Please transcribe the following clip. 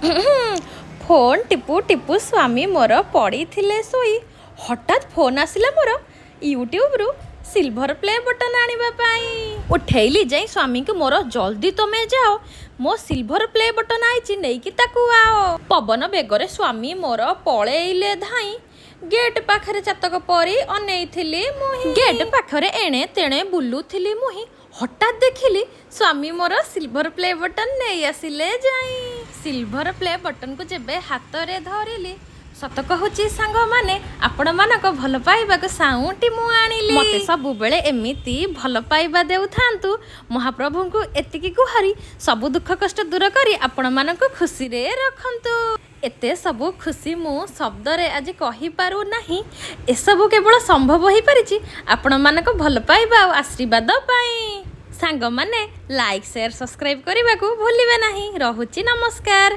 Phone Tipu Tipu ସ୍ୱାମୀ ମୋର ପଡ଼ିଥିଲେ ଶୋଇ, ହଠାତ୍ ଫୋନ୍ ଆସିଲା ମୋର ୟୁଟ୍ୟୁବରୁ ସିଲଭର ପ୍ଲେ ବଟନ୍ ଆଣିବା ପାଇଁ। ଉଠେଇଲି ଯାଇ ସ୍ୱାମୀଙ୍କୁ ମୋର, ଜଲ୍ଦି ତମେ ଯାଅ, ମୋ ସିଲଭର ପ୍ଲେ ବଟନ୍ ଆଇଛି, ନେଇକି ତାକୁ ଆଅ। ପବନ ବେଗରେ ସ୍ୱାମୀ ମୋର ପଳେଇଲେ ଧାଇଁ। ଗେଟ୍ ପାଖରେ ଚାତକ ପରି ଅନେଇଥିଲି ମୁହିଁ। ଗେଟ୍ ପାଖରେ ଏଣେ ତେଣେ ବୁଲୁଥିଲି ମୁହିଁ, ହଠାତ୍ ଦେଖିଲି ସ୍ୱାମୀ ମୋର ସିଲଭର ପ୍ଲେ ବଟନ୍ ନେଇ ଆସିଲେ ଯାଇ। ସିଲଭର ପ୍ଲେ ବଟନ୍କୁ ଯେବେ ହାତରେ ଧରିଲି, ସତ କହୁଛି ସାଙ୍ଗମାନେ, ଆପଣମାନଙ୍କ ଭଲ ପାଇବାକୁ ସାଉଁଟି ମୁଁ ଆଣିଲି। ମତେ ସବୁବେଳେ ଏମିତି ଭଲ ପାଇବା ଦେଉଥାନ୍ତୁ। ମହାପ୍ରଭୁଙ୍କୁ ଏତିକି ଗୁହାରି, ସବୁ ଦୁଃଖ କଷ୍ଟ ଦୂର କରି ଆପଣମାନଙ୍କୁ ଖୁସିରେ ରଖନ୍ତୁ। ଏତେ ସବୁ ଖୁସି ମୁଁ ଶବ୍ଦରେ ଆଜି କହିପାରୁ ନାହିଁ। ଏସବୁ କେବଳ ସମ୍ଭବ ହୋଇପାରିଛି ଆପଣମାନଙ୍କ ଭଲ ପାଇବା ଆଉ ଆଶୀର୍ବାଦ ପାଇଁ। ସାଙ୍ଗମାନେ, ଲାଇକ୍, ସେୟାର, ସବସ୍କ୍ରାଇବ୍ କରିବାକୁ ଭୁଲିବେ ନାହିଁ। ରହୁଛି, ନମସ୍କାର।